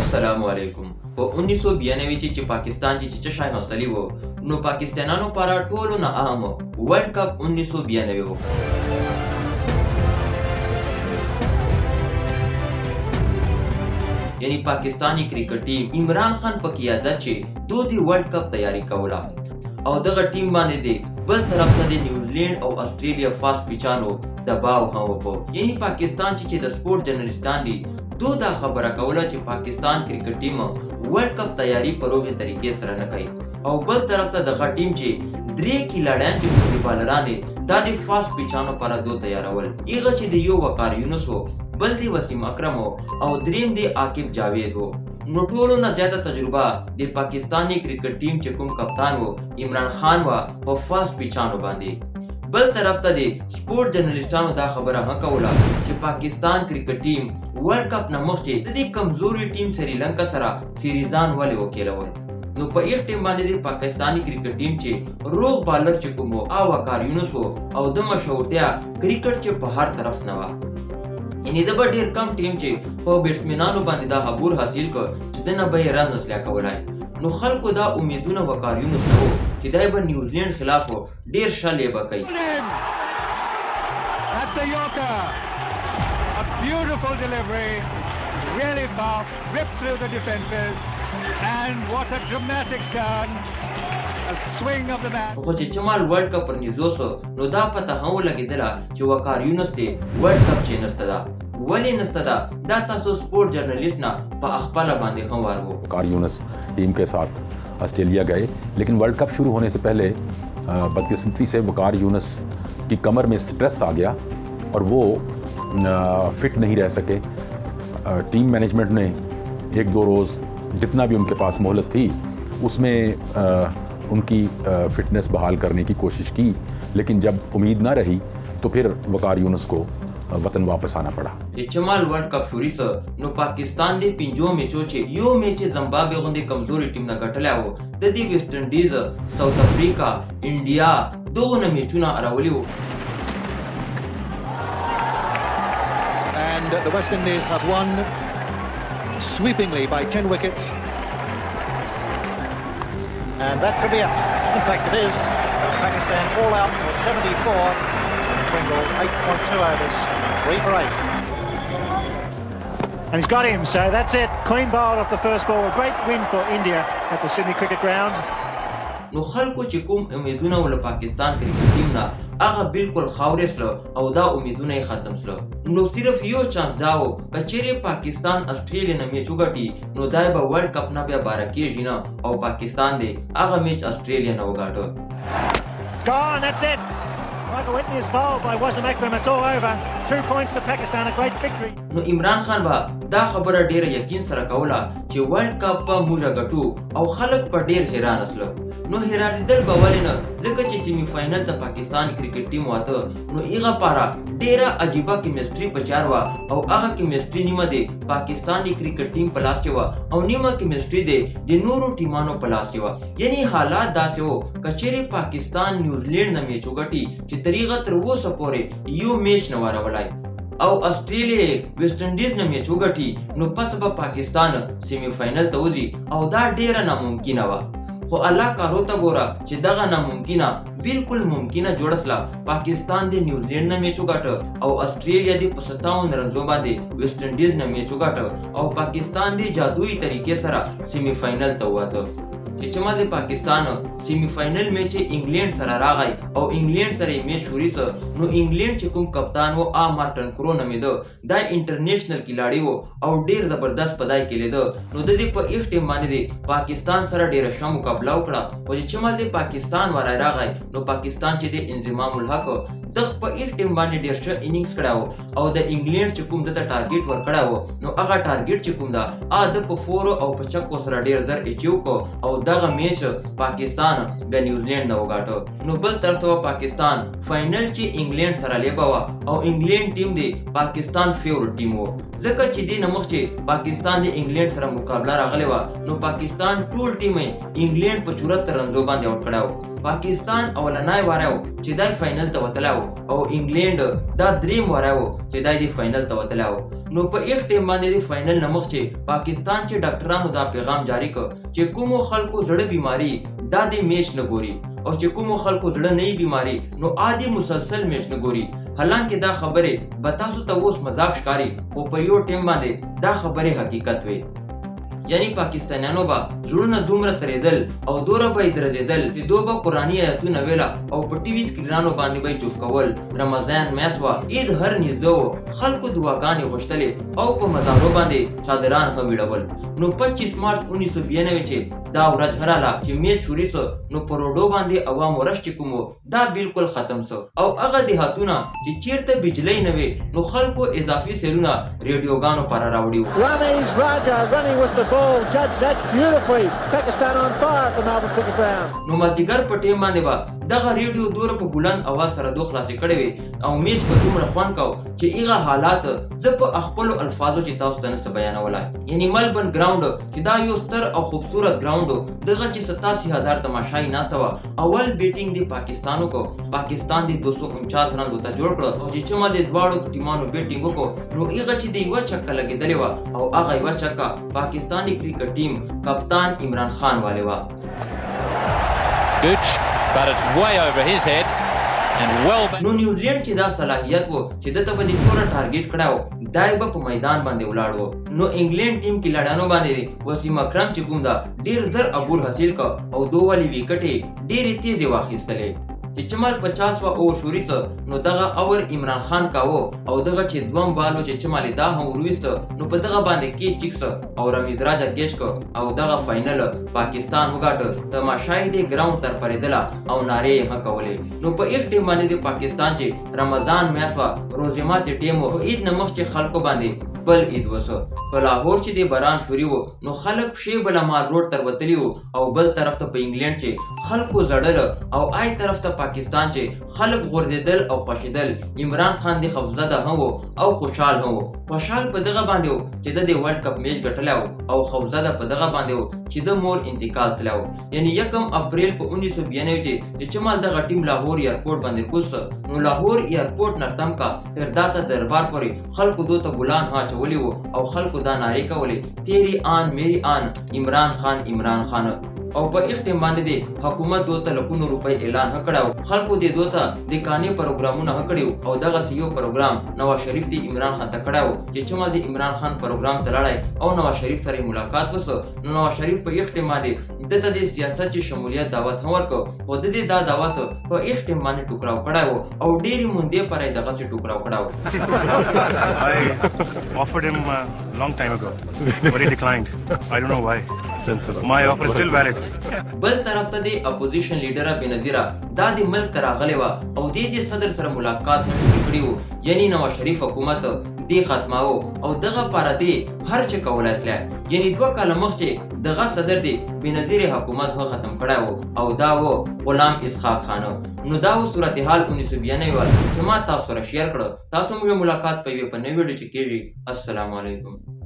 السلام علیکم. په 1992 چې پاکستان چې څه شای حوصلې وو، نو پاکستانانو لپاره ټولو نه اهم ورلډ کپ 1992 وو. یعنی پاکستانی کرکټ ټیم عمران خان په قیادت چې دو دی ورلډ کپ تیاری کوله، او دغه ټیم باندې دی بل طرف ته د نیوزلینډ او استرالیا فاست پچانو دباو هم وکړو. یعنی پاکستان چې د سپورټ جرنلستان دي، دو دا خبره کوله چې پاکستان کرکټ ټیم ورلډ کپ تیاری په روغې طریقې سره نه کوي، او بل طرف ته دغه ټیم چې درې کلاړیان چې کوم دي بالران دي، دا د فاست پچانو پر دو تیارول. هغه چې د یو وقار یونس وو، بل دی وسیم اکرم وو، او دریم دی عاقب جاوید وو. نو ټولو نه زیاته تجربه د پاکستاني کرکټ ټیم چې کوم کپتان وو، عمران خان وه په فاست پچانو باندې. بل طرف ته د سپورټ جرنلستانو دا خبره هم کوله چې پاکستان کرکټ ټیم ورلډ کپ نه مخکې د دې کمزوري ټیم سریلانکا سره سیریزان ولې وکیلول؟ نو په ایغ ټیم باندې د پاکستاني کرکټ ټیم چې روغ بالر چې کوم وو، او وقار یونس وو، او د مشهورتیا کرکټ چې په هر طرف نه وه. یعنی د به ډیر کم ټیم چې په بیټسمینانو باندې دا عبور حاصل کړ چې دنه به یې رن نسلیا کولای. نو خلکو دا امیدونه وقار یونس نه وو چې دی به نیوزلینډ خلاف ډیر ښه لوبه کوي. That's a Yorker. A beautiful delivery, really fast, ripped through the defences, and what a dramatic turn. A swing of the bat. خو چې چمال ورلډ کپ پر نږدو سو، نو دا پته هم ولګېدله چې وقار یونس دی ورلډ کپ چې نسته ده. ولې نسته ده؟ دا تاسو سپورټ جرنلست نه په خپله باندې هم وار وو. وقار یونس ٹیم کے ساتھ آسٹریلیا گئے، لیکن ورلڈ کپ شروع ہونے سے پہلے بدقسمتی سے وقار یونس کی کمر میں سٹریس آ گیا، اور وہ فٹ نہیں رہ سکے۔ ٹیم مینجمنٹ نے ایک دو روز جتنا بھی ان کے پاس مہلت تھی، اس میں ان کی فٹنس بحال کرنے کی کوشش کی، لیکن جب امید نہ رہی تو پھر وقار یونس کو وطن واپس آنا پڑا۔ چې چمال ورلډ کپ شروع سو، نو پاکستان دی پنځو میچو چې یو میچ زمبابوې غوندې کمزوري ټیم نه ګټلی وو، د دې ویسټ انډیز، ساوت افریقا، انډیا دغو نه میچونه هرولي وو. And the West Indies have won sweepingly by 10 wickets. And that could be it. In fact, it is. Pakistan all out for 74. Pringle, 8.2 overs, 3 for 8. And he's got him, so that's it. Clean bowled off the first ball. A great win for India at the Sydney Cricket Ground. نو خلکو چې کوم امیدونه ول پاکستان کرکټ ټیم نه، هغه بالکل خاورې سله او دا امیدونه یې ختم سله. نو صرف یو چانس دا و، که چیرې پاکستان استرالیا نه میچ وګټي، نو دا به ورلډ کپ نه بیا باره کېږي نه، او پاکستان دی هغه میچ استرالیا نه وګاټه. Gone, that's it. Michael Whitney is bowled by Wasim Akram. It's all over. 2 points to Pakistan, a great victory. نو عمران خان به دا خبره ډیره یقین سره کوله چې ورلډ کپ به موږ ګټو، او خلک په ډیر حیران سله. نو حیرانېدل به ولې نه؟ ځکه چې سیمی فاینل ته پاکستان کرکټ ټیم واته، نو هغه پاره ډیره عجیبه کیمستري په چار وه، او هغه کیمستري نیمه دی پاکستاني کرکټ ټیم په لاس کې وه او نیمه کیمستري دی د نورو ټیمانو په لاس کې وه. یعنی حالات داسې وو، که چیرې پاکستان نیوزلینډ نه میچ وګټي چې تریغه تر اوسه پورې یو میچ نه ورولای، او استرالیا ویسټ انډیز نه میچ وګټي، نو پس به پاکستان سیمی فاینل ته وځي، او دا ډیره ناممکنه وه. خو الله کارو ته ګوره چې دغه ناممکنه بالکل ممکنه جوړه سله. پاکستان د نیوزلینډ نه میچ وګاټه او استرالیا د په 57 رنزو باندې ویسټ انډیز نه میچ وګاټه، او پاکستان د جادویي طریقې سره سیمی فاینل ته ووته. چې چمل د پاکستان سیمی فاینل میچ انګلینډ سره راغی او انګلینډ سره یې میچ شروع سو، نو انګلینډ چې کوم کپتان و، آ مارټن کرو نومېده، دا انټرنیشنل کلاړی و او ډیر زبردست په دای کې لیده. نو د دې په ایخ ټیم باندې دی پاکستان سره ډیره ښه مقابله وکړه. خو چې چمل د پاکستان ورای راغی، نو پاکستان چې د انضمام الحق د په ایخ ټیم باندې ډیر ښه اننګز کړی و، او د انګلینډ چې کوم دته ټارګټ ورکړی و، نو هغه ټارګټ چې کوم ده، آ د په فورو او په چکو سره ډیر زر اچیو کو، او دغه میچ پاکستان بیا نیوزلینډ نه وګاټه. نو بل طرف ته پاکستان فاینل چې انګلینډ سره لوبه وه، او انګلینډ ټیم دی پاکستان فیورټ ټیم و، ځکه چې دې نه مخکې پاکستان د انګلینډ سره مقابله راغلې وه، نو پاکستان ټول ټیم یې انګلینډ په 74 رنزو باندې اوټ کړی و. پاکستان اولنای واری و چې دای فاینل ته وتلی و او انګلینډ دا دریم واری و چې دای دی فاینل ته وتلی و. نو په ایک ټیم باندې د فاینل نه مخکې پاکستان چې ډاکټرانو دا پیغام جاری کړ چې کومو خلکو زړه بیماری دا دی میچ نه ګوري او چې کومو خلکو زړه نه بیماری نو عادي مسلسل میچ نه ګوري. حالانکه دا خبرې به تاسو ته اوس مذاق ښکاري، خو په یو ټیم باندې دا خبرې حقیقت وي. یعنی پاکستانیانو به زړونه دومره ترېدل او دوره به یې درزېدل چې دوی به قرآني آیتونه ویله او په ټي وي سکرینانو باندې به یې چوف کول. رمضان میاشت وه، عید هر نږدې و، خلکو دعاګانې غوښتلې او په مزارو باندې چادران هم ویړول. نو 25 مارچ 1992 چې دا ورځ راله چې میچ شروع سو، نو په روډو باندې عوامو رش چې کوم و دا بالکل ختم سو او هغه دیهاتونه چې چیرته بجلی نه وي نو خلکو اضافي سیلونه ریډیوګانو پر راوړي وو. Ramiz Raja running with the ball, judged that beautifully. Pakistan on fire at the Melbourne Cricket Ground. نو مازدیګر په ټیم باندې به دغه ریډیو دوره په بلند اواز سره دوه خلاصې کړې وې او میچ به دومره خوند کاو چې هغه حالات زه په خپلو الفاظو چې تاسو ته نه څه بیانولای. یعنی ملبن ګراوند چې دا یو ستر او خوبصورت ګراوند و، دغه چې 87,000 تماشایي ناسته وه. اول بیټینګ دی پاکستان وکړو، پاکستان دی 249 رن ورته جوړ کړو او چې چما د دواړو ټیمانو بیټینګ وکړو نو هغه چې د یوه چکه لګېدلې وه او هغه یوه چکه پاکستاني کرکټ ټیم کپتان عمران خان والې وه. Gooch, but it's way over his head and well back. نو نیوزلینډ چې دا صلاحیت و چې ده ته به د چوره ټارګټ کړی و دای به په میدان باندې ولاړ و. نو انګلینډ ټیم کې لاړانو باندې وسیم اکرم چې کوم ده ډېر زر عبور حاصل کړ او دوه والې ویکټې ډېرې تیزې واخیستلې. چې چمال 50 وه اور شوري سه نو دغه اور عمران خان کاوه او دغه چې دوم بالو چې چمال دا هم ورویسته نو په دغه باندې کیچ چیک سه او رمیز راجا کیچ که او دغه فاینل پاکستان وګاټه. تماشا یې دې ګراوند تر پرېدله او نارې یې هم کولې. نو په ایک ټیم باندې د پاکستان چې رمضان میاشت وه روزې ماتې ټیم و، نو عید نه مخکې خلکو باندې بل عید وسو. په لاهور چې د باران شوري و نو خلک پښې بله مال روډ تر وتلي وو او بل طرف ته په انګلینډ چې خلکو زړل او آی طرف ته پاکستان چې خلک غورځېدل او خوښېدل. عمران خان دې خوفزده هم و او خوشحال هم و. خوشحال په دغه باندې و چې د دې ورلډ کپ میچ ګټلی و او خوفزده په دغه باندې و چې د مور انتقال تللی و. یعنی 1 اپریل په 1992 چې چمال دغه ټیم لاهور ایرپورټ باندې کوز سو نو لاهور ایرپورټ نرتم کا تر داته دربار پورې خلکو دوی ته ګلان ها اچولي وو او خلکو دا نارې کولې تیری آن میری آن عمران خان عمران خان. او په ایک ټیم باندې دې حکومت دوی ته لکونو روپۍ اعلان هم کړی و، خلکو دې دوی ته د کانې پروګرامونه هم کړي وو او دغسې یو پروګرام نواز شریف دې عمران خان ته کړی و چې چمال دې عمران خان پروګرام ته لاړی او نواز شریف سره یې ملاقات وسو. نو نواز شریف په ایک ټیم باندې ده ته د سیاست چې شمولیت دعوت هم ورکړ خو ده دې دا دعوت په ایک ټیم باندې ټوکراو کړی و او ډېرې موندې پره یې دغسې ټوکراو کړی و. I offered him a long time ago, but he declined. I don't know why. My offer is still valid. بل طرف ته د اپوزیشن لیډره بېنظیره دا د ملک ته راغلې وه او دې د صدر سره ملاقات هم شروع کړي وو. یعنی نواز شریف حکومت دې ختماوه او دغه پاره دې هر څه کولای سوای. یعنی 2 کاله مخکې دغه صدر دې بېنظیرې حکومت هم ختم کړی و او دا و غلام اسحاق خان. نو دا و صورتحال 1992 وه چې ما تاسو سره شیر کړه. تاسو موږ ملاقات په یوې په نوې ویډیو چې کېږي. السلام علیکم.